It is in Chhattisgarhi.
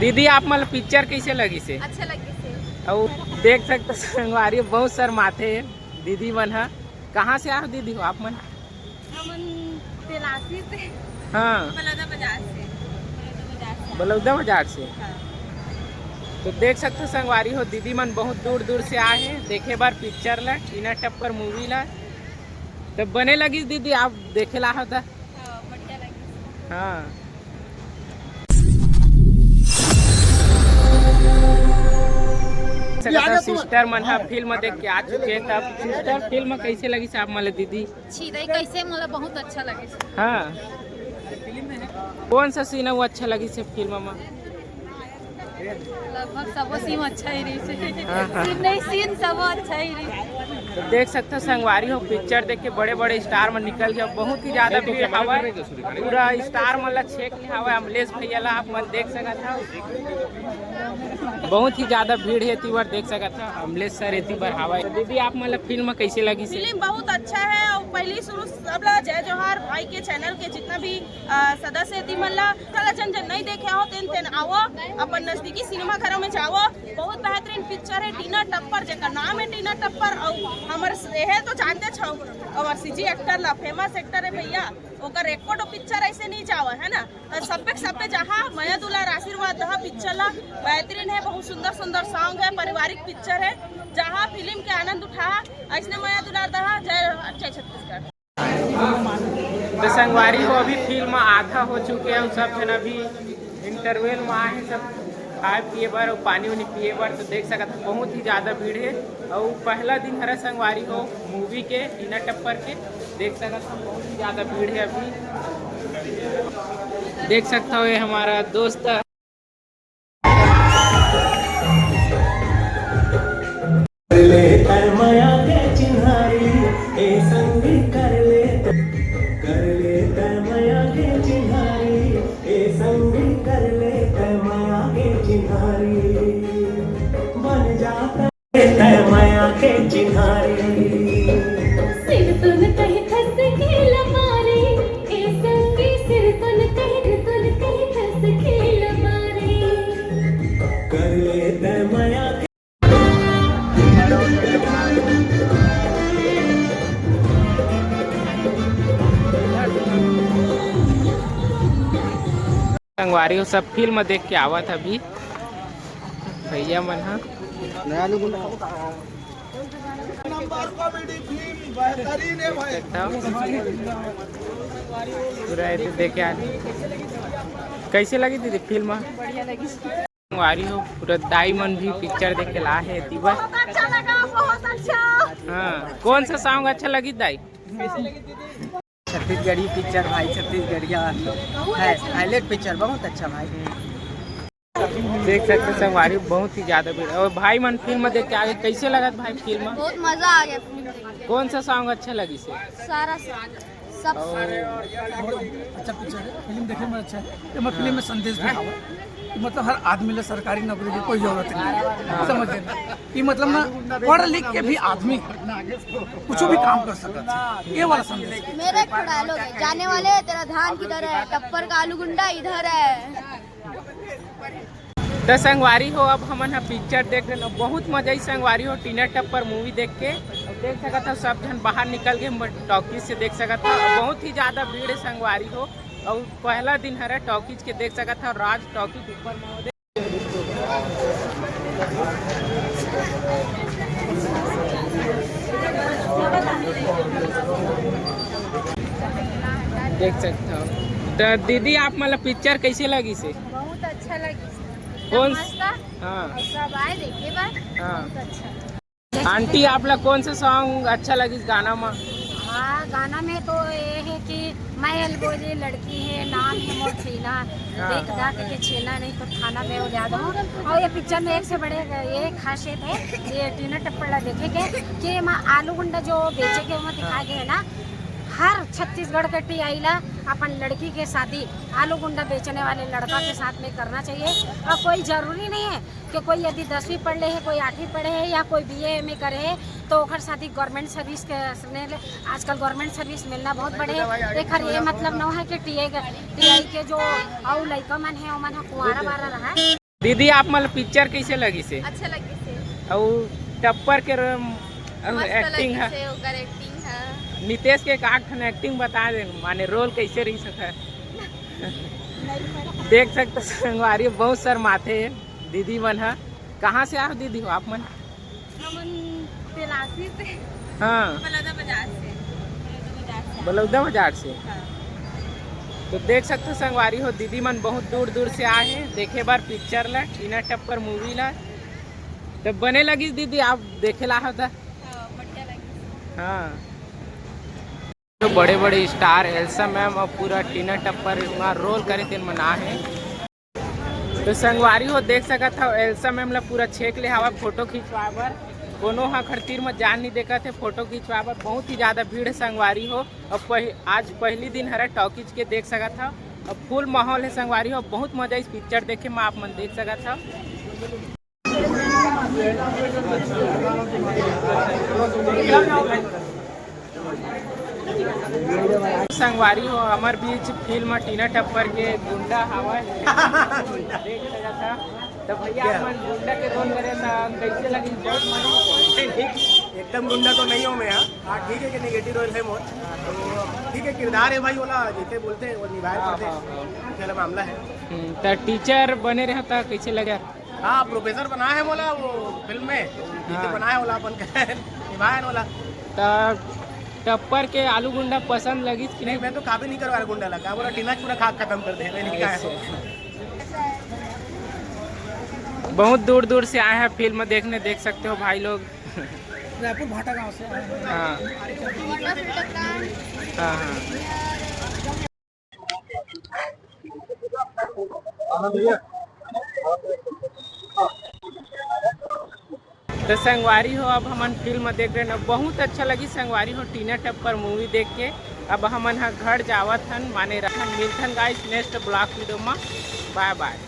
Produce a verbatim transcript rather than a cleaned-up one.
दीदी, आप मन ला पिक्चर कइसे लगिस हे? अच्छा लगिस हे। अउ देख सकत हो संगवारी, बहुत शर्माथे दीदी मन ह। कहाँ से आए हो दीदी हो आप मन? हमन तेलासी से। हाँ। बलौदा बाजार से। बलौदा बाजार से। बलौदा बाजार से। हाँ। तो देख सकत हो संगवारी हो, दीदी मन बहुत दूर दूर से आए हे देखे बर पिक्चर ला, टीना टप्पर मूवी ला। तो बने लगिस दीदी, आप देखे ला हो त? हाँ, बढ़िया लगिस। हाँ। सकत हो, सिस्टर मन ह फिल्म देख के आ चुके हे। तब सिस्टर, फिल्म कइसे लगिस आप मन ला दीदी? छिरई कइसे, मोला बहुत अच्छा लगिस। हाँ, कौन सा सीन वो अच्छा लगिस हे फिल्म में? लगभग सबो सीन अच्छा ही रहिस हे। हाँ, हाँ। सीन नहीं, सीन सबो अच्छा ही रहिस हे। तो देख सकत हो संगवारी हो, पिक्चर देख के बड़े बड़े स्टार मन निकल गया, बहुत ही ज्यादा भीड़ हवय। पूरा स्टार मन ला छेक ले हवय अमलेश भैया ला, आप मन देख सकत हो। बहुत ही ज्यादा भीड़ हे एती बर, देख सकत हो अमलेश सर एती बर हवय। तो दीदी, आप मन ला फिल्म कइसे लगिस हे? फिल्म बहुत अच्छा हे अउ पहली शुरू सब ला जय जोहार भाई के चैनल के जितना भी, अ, सदस्य हे, ती मन ला, चला जन जन नहीं देखे हो, तेन तेन आवो, अपन नजदीकी सिनेमा घरों में जावो। बहुत बेहतरीन पिक्चर हे टीना टप्पर, जेकर नाम हे टीना टप्पर। अउ हमर स-, ये तो जानते छो, अउ सीजी एक्टर ला, फेमस एक्टर हे भैया, ओकर एको ठो पिक्चर ऐसे नहीं जावा है ना। तो सब्बे के सब्बे जहाँ मया दुलार आशीर्वाद दहा पिक्चर ला, बेहतरीन हे, बहुत सुंदर सुंदर सॉन्ग हे, पारिवारिक पिक्चर हे, जहाँ फिल्म के आनंद उठा, ऐसने मया दुलार दहा। जय, जय छत्तीसगढ़। तो संगवारी हो, अभी फिल्म आधा हो चुके हे, सब झन अभी इंटरवल में आए हे, सब खाए पिए बर अउ पानी उनी पिए बर। तो देख सकत हो, बहुत ही ज्यादा भीड़ हे। अउ पहला दिन हरे संगवारी हो मूवी के, टीना टप्पर के। देख सकत हो, बहुत ही ज्यादा भीड़ हे अभी। देख सकत हो, ये हमारा दोस्त कर ले तय मया के चिन्हारी, ए संगी कर ले तय, कर ले तय मया के चिन्हारी, ए संगी कर ले तय मया के चिन्हारी, बन जाता तय मया के चिन्हारी। सिर तुन कहीं खस खेल मारे, ए संगी सिर तुन कहीं, तुन कहीं खस खेल मारे। कर ले तय मया संगवारी हो, सब फिल्म देख के आवत हे अभी भैया मन ह। नया लोग नंबर कॉमेडी फिल्म बेहतरीन हे भाई। पूरा एदे देख के आए। कइसे लगिस दीदी फिल्म? बढ़िया लगिस। संगवारी हो, पूरा दाई मन भी पिक्चर देख के ला हे एती बर। बहुत अच्छा लगा, बहुत अच्छा। हाँ, कौन सा सॉन्ग अच्छा लगिस दाई? छत्तीसगढ़ी पिक्चर भाई, छत्तीसगढ़िया है, हाईलाइट पिक्चर, बहुत अच्छा भाई। देख सकत हो संगवारी, बहुत ही ज्यादा भीड़। अउ भाई मन फिल्म देख के आगे, कइसे लगत भाई फिल्म? बहुत मजा आ गया फिल्म देख के। कौन सा सॉन्ग अच्छा लगिस हे? सारा सॉन्ग। सब। अच्छा पिक्चर हे, फिल्म देखे में अच्छा हे। एमा फिल्म में संदेश भी हवय कि मतलब हर आदमी ला सरकारी नौकरी के कोई जरूरत नहीं हे, समझ गए ना? कि मतलब ना पढ़ लिख के भी आदमी कुछ भी काम कर सकत हे, ये वाला संदेश। मेरा एक ठो डायलॉग हे, जाने वाले तेरा धान किधर है, टप्पर का आलू गुंडा इधर है। त संगवारी हो, अब हमन ह पिक्चर देख लेन, बहुत मजा आई संगवारी हो टीना टप्पर मूवी देख के। अउ देख सकत हो सब झन बाहर निकल के टॉकीज से देख सकत हो, बहुत ही ज्यादा भीड़ हे संगवारी हो। अउ पहला दिन हरे टॉकीज के, देख सकत हो राज टॉकीज ऊपर में। देख सकत हो। त दीदी, आप मन ला पिक्चर कइसे लगिस हे? बहुत अच्छा लगिस। कौन? मस्त। हाँ। अउ सब आए देखे बर। हाँ। बहुत अच्छा। आंटी, आप ला कौन सा सॉन्ग अच्छा लगिस गाना में? हाँ, गाना में तो ये हे कि मैं अलगोजे लड़की हे, नाम हे मोर छीना, हाँ। देख दाख के छेना नहीं तो थाना में वो ज्यादा हो। अउ ये पिक्चर में एक से बड़े ये खासियत हे, ये टीना टप्पर ला देखे के कि एमा आलू गुंडा जो बेचे के ओमा दिखाए गए हे ना, हर छत्तीसगढ़ के टीआई ला अपन लड़की के शादी आलू गुंडा बेचने वाले लड़का के साथ में करना चाहिए। अउ कोई जरूरी नहीं हे कि कोई यदि दसवीं पढ़ ले हे, कोई आठवीं पढ़े हे या कोई बीए एमए करे हे, तो ओकर शादी गवर्नमेंट सर्विस के ने ले, आजकल गवर्नमेंट सर्विस मिलना बहुत बड़े हे। एकर ये मतलब नोहे कि टीए के, टीआई के जो अउ लइका मन हे, ओमन ह कुंवारा बारा रहा हे। दीदी, आप मन ला पिक्चर कइसे लगिस हे? अच्छा लगिस हे। अउ टप्पर के र-, अउ मस्त एक्टिंग लगिस हे। हे, ओकर एक्टिंग ह। नितेश के एक आध ठन एक्टिंग बता दे, माने रोल कइसे रही सकत हे? देख सकत हो संगवारी, बहुत शर्माथे दीदी मन ह। कहाँ से आए हो दीदी हो आप मन? हमन तेलासी से। हाँ, बलौदा बाजार से। बलौदा बाजार से। बलौदा बाजार से। हाँ। तो देख सकत हो संगवारी हो, दीदी मन बहुत दूर दूर से आए हे देखे बर पिक्चर ला, टीना टप्पर मूवी ला। तो बने लगिस दीदी, आप देखे ला हो त? हाँ, बढ़िया लगिस। हाँ, तो बड़े बड़े स्टार एल्सा मैम अउ पूरा टीना टप्पर मा रोल करे तेन मन आए हे। तो संगवारी हो, देख सकत हो एल्सा मैम ला पूरा छेक ले हवा फोटो खिंचवाए बर। कोनो ह खड़ तीर म जान नहीं देखत हे फोटो खिंचवाए बर, बहुत ही ज्यादा भीड़ हे संगवारी हो। अब पह-, आज पहली दिन हरे टॉकीज के, देख सकत हो अब फुल माहौल हे संगवारी हो, बहुत मजा इस पिक्चर देखे में, आप मन देख सकत हो। संगवारी हो, हमर बीच फिल्म टीना टप्पर के गुंडा हवय। देख सकत हा। तो भैया, आप मन गुंडा के रोल करे, तो कैसे लगी? बहुत मजा। एकदम गुंडा तो नहीं हूँ मैं यहाँ। हाँ, ठीक है कि नेगेटिव रोल है मोर, तो ठीक है, किरदार है भाई, बोला जैसे बोलते हैं वो निभाए हाँ, पड़ते हाँ, हैं, चलो मामला है। हम्म, तो टीचर बने रहे तो कैसे लगे? हाँ, प्रोफेसर बना है बोला वो फिल्म में, जैसे हाँ। बनाया बोला अपन का निभाया बोला। तो टप्पर के आलू गुंडा पसंद लगिस कि नहीं, नहीं? मैं तो काफी नहीं करवा गुंडा लगा, बोला टीना पूरा खाक खत्म कर दे, मैं नहीं कहा है। बहुत दूर दूर से आए हैं फिल्म देखने, देख सकते हो भाई लोग। रायपुर भाटा गांव से आए हैं। हाँ, हाँ, हाँ। तो संगवारी हो, अब हमन फिल्म देख रहे न, बहुत अच्छा लगी संगवारी हो टीना टप्पर मूवी देख के। अब हमन ह घर जावत हन, माने रखन, मिलथन गाइस नेक्स्ट ब्लॉग वीडियो में। बाय बाय।